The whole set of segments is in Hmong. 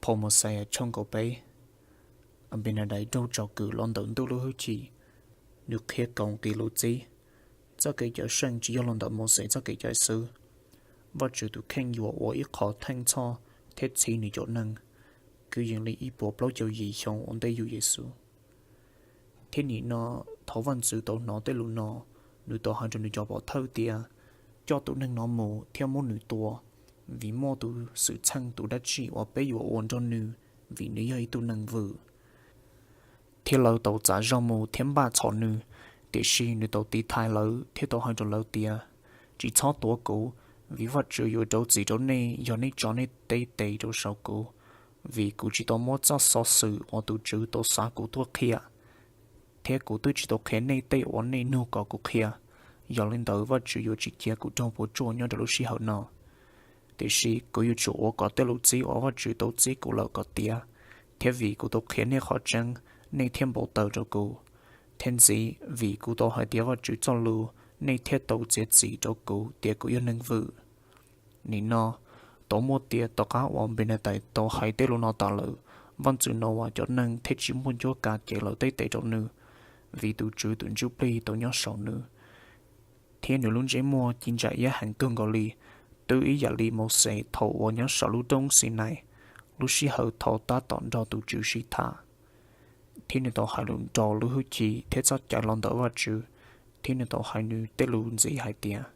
Phau Mauxes tshooj kaum peb. Anpinadais raug tsom kwm los ntawm ntuj lub hwj chim, nws qhia kaum nqi lus txib. Txoj kev cawm seej tsis yog los ntawm Mauxes txoj kev cai xwb. Vajtswv tus kheej yuav ua ib qho theej txhoj thiab txhiv nws cov neeg, kwv yees li ib puas plaub caug yim xyoo ua ntej yug Yexus. Thiab nim no, thaum vaj ntxwv tau hnov tej lus no, nws tau hais rau nws cov pov thawj tias, Coj tus neeg no mus thiab muab nws tua, vim muaj tus xwm txheej tus dab tsi uas peb yuav ua nrog nws, vim nws yog ib tug neeg vwm? Thiab lawv tau txav zog mus thiab npaj txhom nws. Tiam sis nws tau tiv thaiv lawv thiab tau hais rau lawv tias, Tsis txhob tuav kuv, vim Vajtswv yuav rau txim rau nej yog nej tso nej tej tes rau saum kuv. Vim kuv tsis tau muab txoj xov xwm uas tus Tswv tau xa kuv tuaj qhia, thiab kuv twb tsis tau qhia nej tej uas nej nug kom kuv qhia. Yog li ntawd, Vajtswv yuav tsis cia kuv raug puas tsuaj nyob rau lub sij hawm no. Tiam sis kuv yuav tsum ua kom tej lus txib uas Vajtswv tau txib kuv lawm kom tiav, thiab vim kuv tau qhia nej qhov tseeb, nej thiaj npau taws rau kuv. Thiab ntxiv, vim kuv tau hais tias Vajtswv txoj lus, nej thiaj tau txiav txim rau kuv tias kuv yog neeg vwm. Nim no, tau muaj tias tom qab uas Anpinadais tau hais tej lus no tas lawm, vaj ntxwv Nauas cov neeg thiaj tsis muaj cuab kav cev lawv tej tes rau nws, vim tus Tswv tus Ntsuj Plig tau nyob saum nws, thiab nws lub ntsej muag ci ntsa iab heev kawg nkaus li, twb ib yam li Mauxes thaum uas nyob saum lub roob Xinais, lub sij hawm thaum tab tom nrog tus Tswv sib tham. Thiab nws tau hais lus nrog lub hwj chim thiab txoj cai los ntawm Vajtswv, thiab nws tau hais nws tej lus ntxiv hais tias,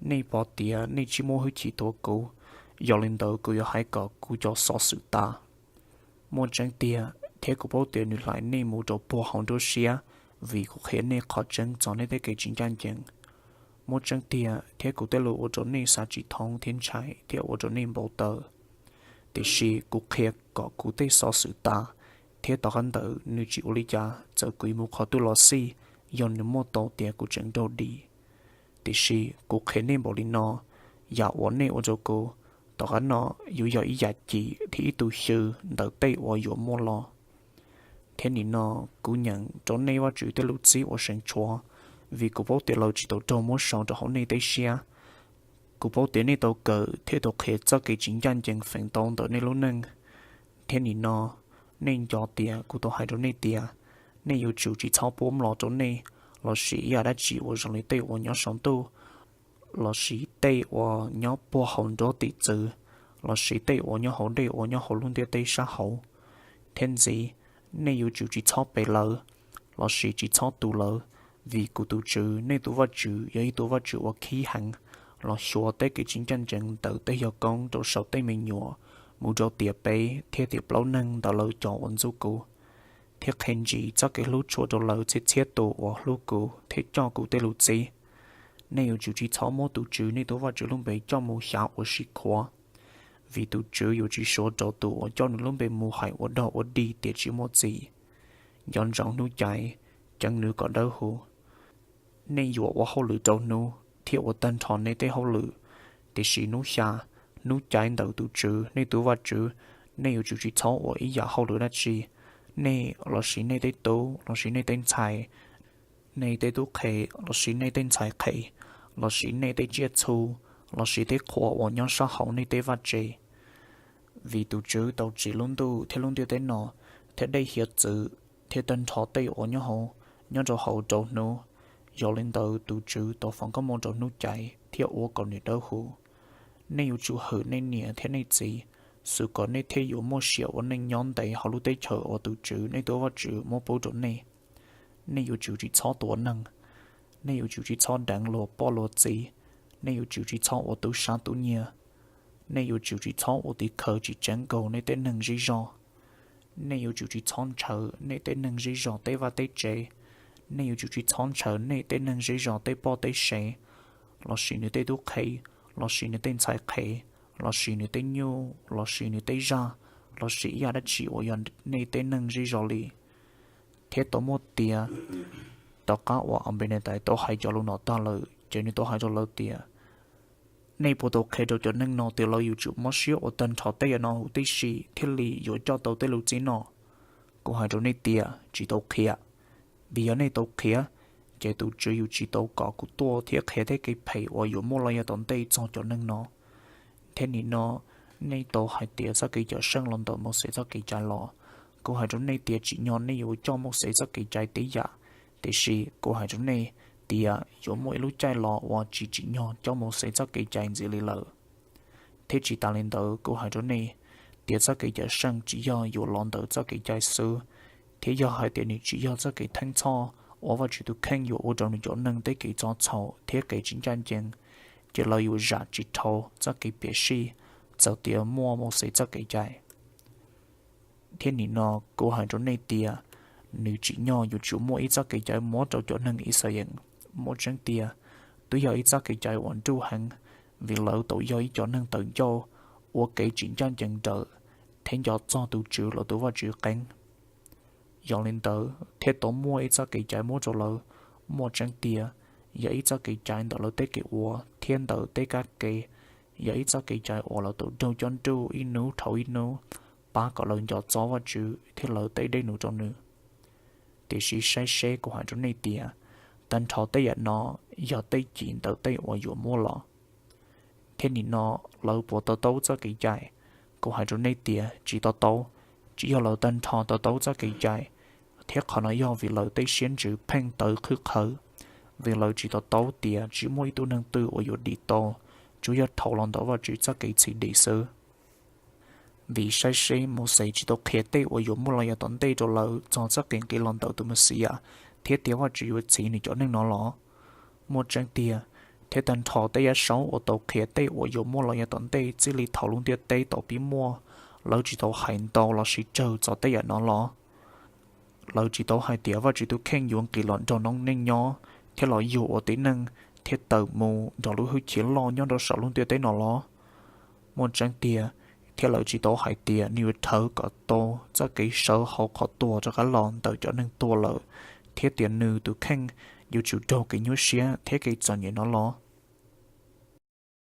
Nej pom tias nej tsis muaj hwj chim tuav kuv, yog li ntawd kuv yuav hais kom kuv cov xov xwm tas. Muaj tseeb tiag, thiab kuv paub tias nws hlais nej mus rau puag hauv nruab siab, vim kuv qhia nej qhov tseeb txog nej tej kev tsis ncaj ncees. Muaj tseeb tiag, thiab kuv tej lus ua rau nej xav tsis thoob thiab ntshai thiab ua rau nej npau taws. Tiam sis kuv qhia kom kuv tej xov xwm tas, thiab tom qab ntawd nws tsis ua li cas txawm kuv mus qhov twg los xij, yog nws muaj tau tias kuv tseem raug dim. Tiam sis kuv qhia nej npaum li no, yam uas nej ua rau kuv, tom qab no yuav yog ib yam cim thiab ib tug xyw ntawm tej uas yuav muaj los. Thiab nim no, kuv nyeem rau nej Vajtswv tej lus txib uas seev tshuav, vim kuv paub tias lawv tsis tau raug muab sau rau hauv nej tej siab. Kuv paub tias nej tau kawm thiab tau qhia txoj kev tsis ncaj ncees feem ntau ntawm nej lub neej. Thiab nim no, nej nco tias kuv tau hais rau nej tias, nej yuav tsum tsis txhob puab mlom rau nej, lossis ib yam dab tsi uas zoo li tej uas nyob saum ntuj, lossis tej uas nyob puag hauv nruab tim txwv, lossis tej uas nyob hauv dej uas nyob hauv lub ntiaj teb sab hauv. Thiab ntxiv, nej yuav tsum tsis txhob pe lawv, lossis tsis txhob tu lawv, vim kuv tus Tswv, nej tus Vajtswv yog ib tug Vajtswv uas khib heev, los xyuas tej kev tsis ncaj ncees ntawm tej yawg koob rau saum tej me nyuam, mus rau tiam peb thiab tiam plaub neeg ntawm lawv cov uas ntxub kuv, thiab qhia ntsis txoj kev hlub tshua rau lawv txhiab txhiab tus uas hlub kuv thiab coj kuv tej lus txib. Nej yuav tsum tsis txhob muab tus Tswv nej tus Vajtswv lub npe coj mus xyav ua si khuav, vim tus Tswv yuav tsis suav rau tus uas coj nws lub npe mus hais ua dog ua dig tias tsis muaj txim. Nco ntsoov Hnub Caiv, ceev nws kom dawb huv. Nej yuav ua hauj lwm rau hnub thiab ua tag nrho nej tej hauj lwm, tiam sis hnub xya, Hnub Caiv ntawm tus Tswv nej tus Vajtswv, nej yuav tsum tsis txhob ua ib yam hauj lwm dab tsi, nej lossis nej tej tub lossis nej tej ntxhais, nej tej tub qhe lossis nej tej ntxhais qhe, lossis nej tej tsiaj txhu, lossis tej qhua uas nyob sab hauv nej tej vaj tse. Vim tus Tswv tau tsim lub ntuj thiab lub ntiaj teb no, thiab dej hiav txwv, thiab tag nrho tej uas nyob hauv, nyob rau hauv rau hnub. Yog li ntawd, tus Tswv tau foom koob hmoov rau Hnub Caiv thiab ua kom nws dawb huv. Nej yuav tsum hwm nej niam thiab nej txiv, xwv kom nej thiaj yuav muaj sia ua neej nyob ntev hauv lub teb chaws uas tus Tswv nej tus Vajtswv muab pub rau nej. Nej yuav tsum tsis txhob tua neeg. Nej yuav tsum tsis txhob deev luag poj luag txiv. Nej yuav tsum tsis txhob ua tub sab tub nyiag. Nej yuav tsum tsis txhob ua tim khawv tsis tseev nkaus nej tej neeg zej zog. Nej yuav tsum tsis txhob ntshaw nej tej neeg zej zog tej vaj tej tsev. Nej yuav tsum tsis txhob ntshaw nej tej neeg zej zog tej poj tej sev, lossis nws tej tub qhe, lossis nws tej ntxhais qhe, lossis nws tej nyuj, lossis nws tej zaj, lossis ib yam dab tsi uas yog nej tej neeg zej zog li. Thiab tau muaj tias, tom qab uas Anpenetais tau hais cov lus no tag lawm, ces nws tau hais rau lawv tias, Nej puas tau qhia rau cov neeg no tias lawv yuav tsum mob siab ua tag nrho tej yam no huv tib si thiaj li yuav coj tau tej lus txib no? Kuv hais rau nej tias, tsis tau qhia. Vim yog nej tau qhia, ces tus Tswv yuav tsis tau kom kuv tuaj thiab qhia tej kev phem uas yuav muaj los yav tom ntej txog cov neeg no. Thiab nim no, Nej tau hais tias txoj kev cawm seej los ntawm Mauxes txoj kev cai los. Kuv hais rau nej tias tsim nyog nej yuav coj Mauxes txoj kev cai tib yam, tiam sis kuv hais rau nej tias yuav muaj ib lub caij los uas tsis tsim nyog coj Mauxes txoj kev cai ntxiv li lawm. Thiab tsis tas li ntawd, kuv hais rau nej tias txoj kev cawm seej tsis yog yuav los ntawm txoj kev cai xwb, thiab yog hais tias nws tsis yog txoj kev theej txhoj uas Vajtswv tus kheej yuav ua rau nws cov neeg tej kev txob txhaum thiab kev tsis ncaj ncees, ces lawv yuav zam tsis dhau txoj kev piam sij txawm tias muaj Mauxes txoj kev cai. Thiab nim no kuv hais rau nej tias nws tsim nyog yuav tsum muaj ib txoj kev cai muab rau cov neeg Yixalayees. Muaj tseeb tias twb yog ib txoj kev cai uas nruj heev, vim lawv tau yog ib cov neeg tawv ncauj, ua kev tsis ncaj ncees nrawm, thiab nco txog tus Tswv lawv tus Vajtswv qeeb. Yog li ntawd thiaj tau muaj ib txoj kev cai muab rau lawv. Muaj tseeb tias yog ib txoj kev cai ntawm lawv tej kev ua thiab ntawm tej kab ke, yog ib txoj kev cai uas lawv tau raug cob nruj ib hnub dhau ib hnub, pab kom lawv nco txog Vajtswv thiab lawv tej dej num rau nws. Tiam sis saib seb, kuv hais rau nej tias tag nrho tej yam no yog tej cim ntawm tej uas yuav muaj los. Thiab nim no lawv puas to taub txoj kev cai? Kuv hais rau nej tias tsis to taub. Tsis yog lawv tag nrho to taub txoj kev cai, thiab qhov no yog vim lawv tej siab ntsws pheej tawv qhwb qhawv, vim lawv tsis to taub tias tsis muaj ib tug neeg twg uas yuav dim tau, tsuas yog dhau los ntawm Vajtswv txoj kev txhiv dim xwb. Vim saib seb, Mauxes tsis tau qhia tej uas yuav muaj los yav tom ntej rau lawv txog txoj kev nqis los ntawm tus Mexiyas thiab tias Vajtswv yuav txhiv nws cov neeg no los? Muaj tseeb tiag, thiab tag nrho tej yaj saub uas tau qhia tej uas yuav muaj los yav tom ntej txij li thaum lub ntiaj teb tau pib muaj, lawv tsis tau hais ntau los sis tsawg txog tej yam no los? Lawv tsis tau hais tias Vajtswv tus kheej yuav nqis los nrog noob neej nyob thiab los yug ua tib neeg thiab tawm mus nrog lub hwj chim loj nyob rau saum lub ntiaj teb no los? Muaj tseeb tiag, thiab lawv tsis tau hais tias nws yuav rhawv kom tau txoj kev sawv hauv qhov tuag rov qab los ntawm cov neeg tuag lawm, thiab tias nws tus kheej yuav tsum raug kev nyuaj siab thiab kev txom nyem no los?